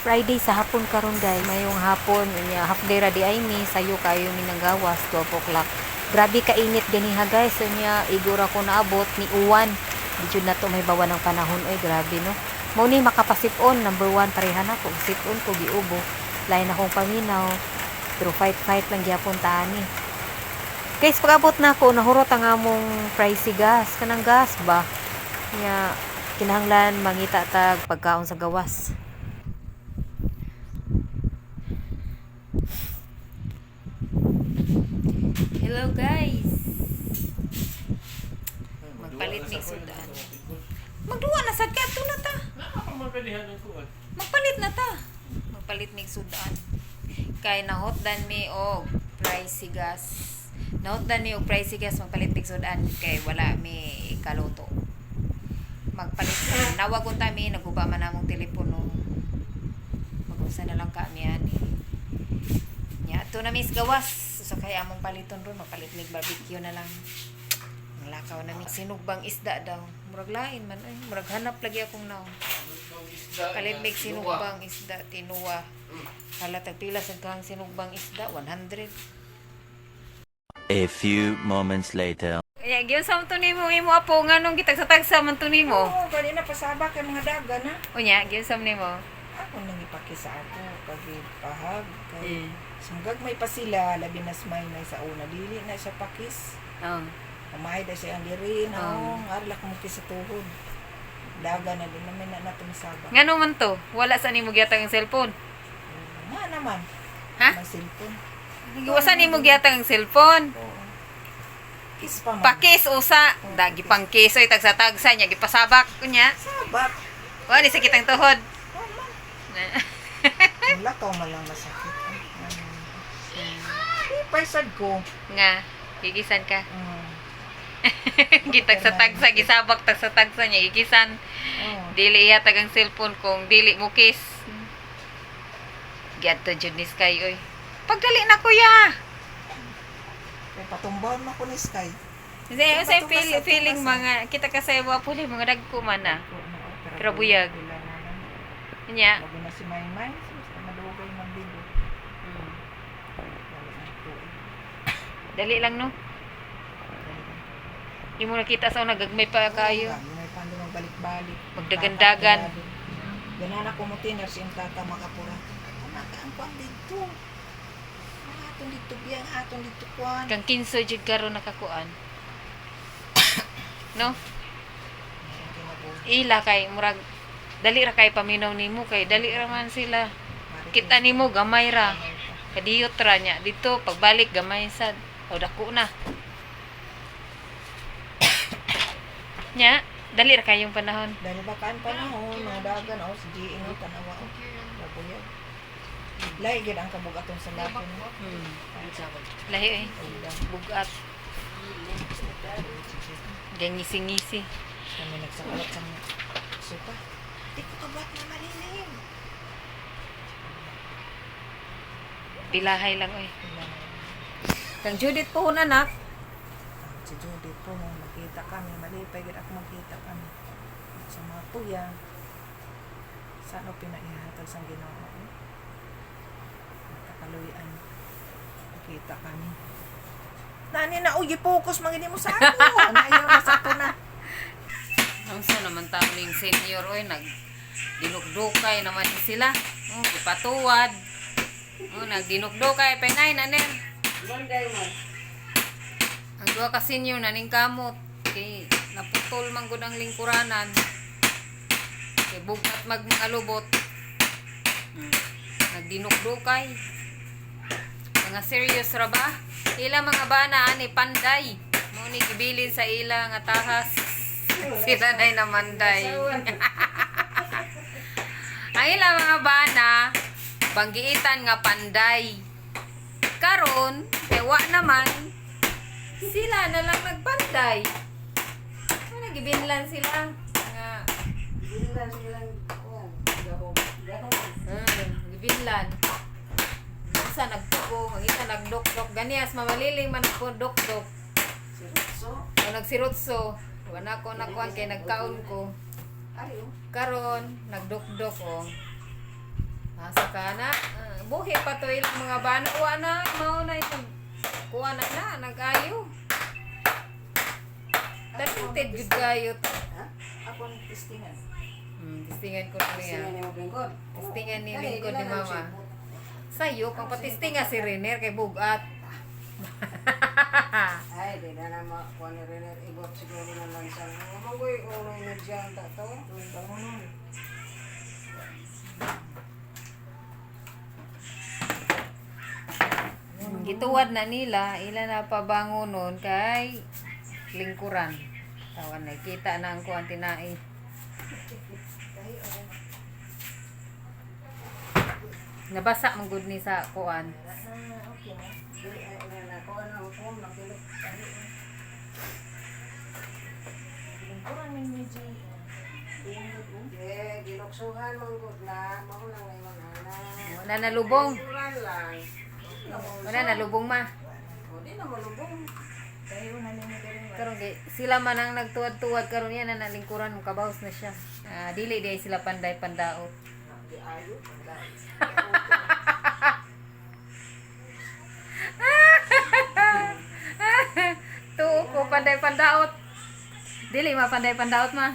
Friday sa hapon karon, guys. Mayong hapon unya, half day ra di ay mi, sayo kayo mi nanggawas, 12 o'clock. Grabe ka init ganiha, guys. Unya igora ko naabot ni uwan. Di jud na to may bawa ng panahon oy, grabe no. Mao ni makapasip-on number one, pareha na ko sip-on ko, giubo. Lain akong paminaw. Pero fight fight lang gyapon ta ani. Guys, pag-abot na ako, nahurot ang among pricey gas. Kanang gas ba? Nya, kinahanglan mangita tag pagkaon sa gawas. Hello, guys. Magpalit mig sundaan. Magduwa na sad ka na ta. Magpalit na ta. Magpalit mig sudaan. Kay nahotdan mi og pricey gas. Nahotdan mi og pricey gas, magpalit mig sudaan kay wala mi kaluto. Magpalit nawag unta mi, naguba man among telepono. Mag-usa na lang kami ani. Nya ato na mis gawas. Sa kaya among paliton ron, magpalit mig barbecue na lang. Ang lakaw na mi. Sinugbang isda daw. Murag lain man ay, murag hanap lagi akong naong. Palit mig sinugbang isda, tinuwa. Hala, tagpila sa kang sinugbang isda, 100. A few moments later. Kaya giyon sa to nimo imo apo nganong gitagsa-tagsa man to nimo. Oo, gani na pasaba kay mga daga na. Unya, giyon sa nimo. Ako nang ipaki sa ako kag pahag kay sunggag may pa sila, labi na may may sa una dili na siya pakis. Oh. Pamahay da siya ang diri na Oh. oh, arlak mo sa tuhod. Daga na din namin na nato masaba. Ngano man to? Wala sa nimo giyatag ang cellphone. Nga naman. Ha? May cellphone. Giwasa nimo giyatag ang cellphone. Oo. Kiss pa man. Pakis usa, dagi pang kisoy tagsa-tagsa nya gipasabak unya. Sabak. Wa ni sakit ang tuhod. Oh, man. Ang lakaw man lang masakit. Ay, paisad ko. Nga, gigisan ka. Gitagsa-tagsa, gisabak tagsa-tagsa niya, gigisan. Oh. Dili ihatag ang cellphone kung dili mo kiss. Giadto jud ni Sky oy. Pagdali na, kuya. Kay patumbon man ko ni Sky. Kasi sa Tumas, feel, tumas, feeling tumas. mga kita ka sa iwa puli mga dagko man na. Pero buyag. Nya. Labi na si Maymay, basta madugay magbigo. Wala na tuig. Dali lang no. Imo nakita sa una gagmay pa kayo. Oo, may pando magbalik-balik. Magdagandagan. Ganan ako mo tiner si tata makapura. Kumaka ang kuan dito. Ang aton dito biyang aton dito kuan. Kang kinso jud karon nakakuan. No? Ila kay murag dali ra kay paminaw nimo kay dali ra man sila. Kita nimo gamay ra. Kadiyot ra niya dito pagbalik gamay sad. O dako na. Nya, dali ra kayong panahon. Dahil ba kaan panahon, mga dagan, oh, si GE nga, tanawa, oh. Labuyag. Lahi gid ang kabugaton sa lakin. Lahi eh. Bugat. Gangisi-ngisi. Kami nagsakalap sa sopa. Di ko kabuhat na marilim. Pilahay lang oy. Kang Judith po anak. Si Judith po, nung magkita kami, malipay gid ako magkita kami. Sa mga tuya, sa ano pinaihatag sa Ginoo. Eh? Nagkakaluyan. Magkita kami. Nani na, uy, focus mga mo sa ako. Ano, ayaw na sa ato na. Ang sa naman taming senior oy, nag dinukdukay naman ni sila. Oh, gipatuwad. Oh, nagdinukdukay penay nanen. Ang duha ka senior naning kamot kay naputol man gud ang lingkuranan. Kay bugkat mag mga lubot. Nagdinukdukay. Mga serious ra ba? Ila mga bana ani panday. Mo ni gibilin sa ila nga tahas. Sila na'y namanday. Ang ila mga bana banggiitan nga panday. Karon, ewa naman sila na lang nagpanday. Ano gibinlan sila nga gibinlan. Ang isa nagtuko, ang isa nagdokdok. Ganias, mamaliling man ako dokdok. Si Rutso. O nagsirutso. Wala ko nakuan kay nagkaon ko. Ari, oh. Karon, nagdokdok o. Asa ka na? Ah, buhi pa to ilang mga bana. Wa na, mao na itong kuha na na, nag-ayo. Talented gud kayo to. Ha? Ako ang testingan. Testingan ko na niya. Testingan ni mo lingkod. Testingan ni Dali, lingkod dila ni na mama. sipot. Sayo, kang patistinga si Renner kay bugat. Ay, di na na makuha ni Renner. Ibot siguro na lang sa Manggoy, unong energy ang tato. Bangunon. Gituwad na nila, ila na pabangonon kay lingkuran. Tawan na kita na ang kuan tinai. Nabasa man gud ni sa kuan. Ah, okay na. Di, ay, na nakuha na ang phone, nakilok. Lingkuran min medyo. Eh, giloksuhan manggod na. Mao lang na imong ana. Wala na lubong. Lingkuran lang. Wala na lubong ma. O, di na malubong. Tayo na nimo diri ba. Karon kay sila man ang nagtuwad-tuwad karon yan na nalingkuran mo kabaws na siya. Ah, dili di ay sila panday pandaot. Di ayo. Tuo ko panday pandaot. Dili ma panday pandaot ma.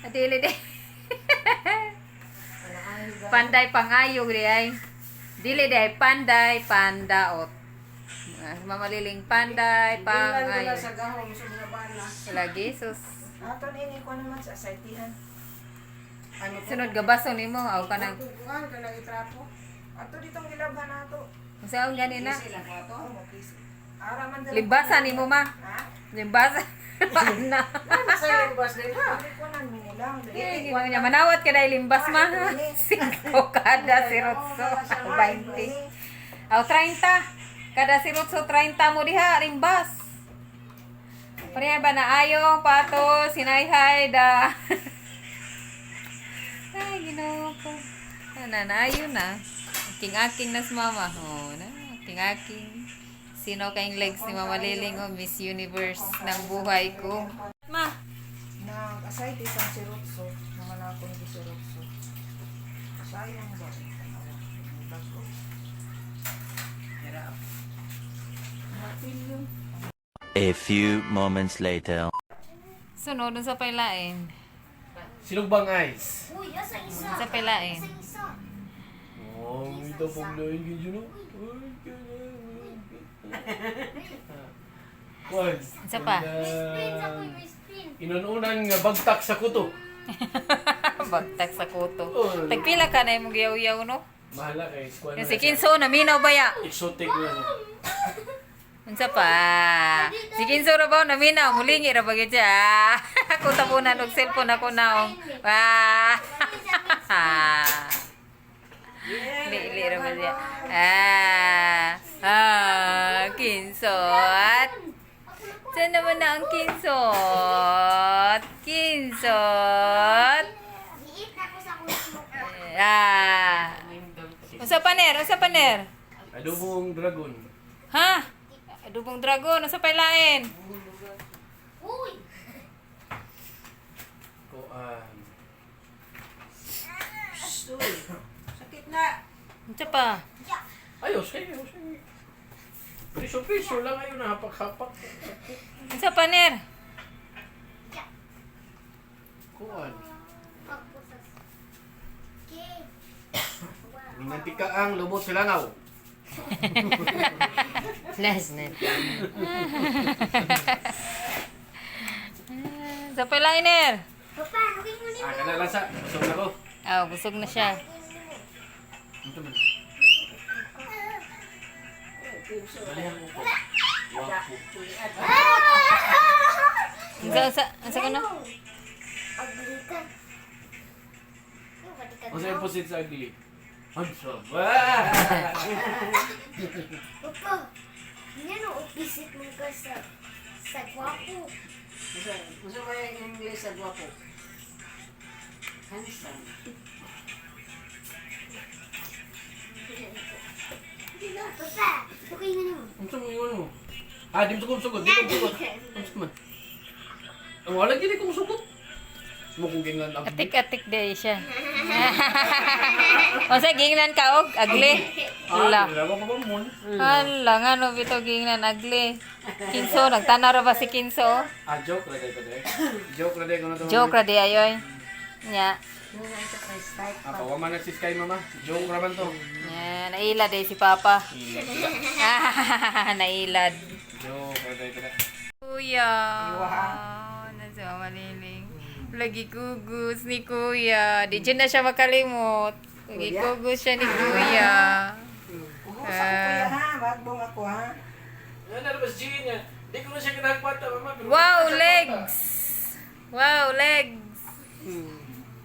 Dili di. Panday pangayo di ay. Dili di ay panday pandaot. Ah, mamaliling panday Bilan pangayo. nila sa gahom sa mga bana. Lagi sus. Ato nini ko naman sa asaitihan. Ano Sunod gabaso nimo aw kanang Kukuhan ka na itrapo. Ato ditong gilabhan nato. Unsaon gani na? Sila ko ato. Oh, mo kisi. Ara man diri. Limbasa nimo ma. Ha? Limbasa. Na. Ano sa limbas din ha? Dili ko nan minilang. Eh, ginawa niya. Manawat ka dahil limbas ma. Singko kada sirotso. 20. Aw, 30. Kada sirotso, 30 mo diha, limbas. Pareha ba na ayong, pato, sinayhay, da. Ay, ginoo ko. Ana, naayo na. Aking-aking na si mama. Oh, na, aking-aking. Sino kayong legs ni Mama Liling, oh, Miss Universe ng buhay ko. Ma, Nag asaiti sang sirotso, naman ako ni sirotso. Sayang ba? Bago. Matilyo. A few moments later. Sunod sa pailain. Sinugbang ice. Uy, asa isa? Sa pailain. Asa isa? Oh, ito pong lain yun, no? Ay, kailangan. Isa pa. Spin sa kuy, may spin. Inununan nga bagtak sa kuto. Bagtak sa kuto. Oh. Tagpila ka na imong giyaw-yaw, no? Mahala kay kuan. Yung si Kinso, naminaw ba ya? Exotic na. Unsa pa? Si Kinso ra ba naminaw? Mulingi ra ba gyud siya? Ako tabunan og cellphone ako naong. Wah. Lili ra ba siya? Ah. Ah, Kinsot. Saan naman na ang Kinsot? Kinsot. Giit ako sa kuy mo. Ah. Unsa pa ner? Unsa pa ner? Adobong dragon. Ha? Adobong dragon, unsa pa ilain? Uy! Kuan. Uy, sakit na. Unsa pa? Ya. Ayos kayo, ayos kayo. Piso-piso lang ayo na hapak-hapak. Unsa pa ner? Ya. Kuan. Pagpusas. Okay. Minantika ang lubot sa langaw. Last na. Unsa pa ilain ner? Papa, looking mo ni Ah, kana lang sa. Busog na ko. Ah, busog na siya. Ito man. Balihan ko. Wapo. Unsa unsa unsa kuno? Ugly ka. Yung pati ka. Unsa yung opposite sa ugly? Handsome. Papa, yan ang opposite mo ka sa gwapo. Unsa ba yung English sa gwapo? Handsome. Papa, looking mo ni mo. Unsa mo ingon mo? Ah, di mo sugod sugod, di mo sugod. Unsa man? Ang wala gini kong sugot. Mo kong ginglan ugly. Atik-atik day siya. Unsa gingnan ka og ugly? Ah, Ala. dalawa pa ba mo? Hala, ngano bitaw gingnan ugly. Kinso nagtanaw ra ba si Kinso? Ah, joke ra day ko day. Joke ra day ko na to. Joke ra di ayoy. Nya. Ah, pawa man na si Sky mama. Joke ra man to. Nya, nailad eh si Papa. Nailad. Joke ra day ko day. Kuya. Nasa Mama Liling. Lagi kugus ni Kuya. Di dyan na siya makalimot. Lagi kugus siya ni Kuya. Uhusa ko kuya ha, magbong ako ha. Ano na ba si niya? Di ko na siya kinagpata mama. Pero Wow, legs! Wow, legs!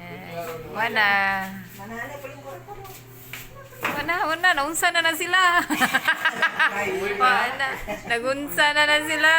Eh, wala. Mananay pa yung kwarto mo. Wala, wala. Naunsa na na sila. Wala. Nagunsa na na sila.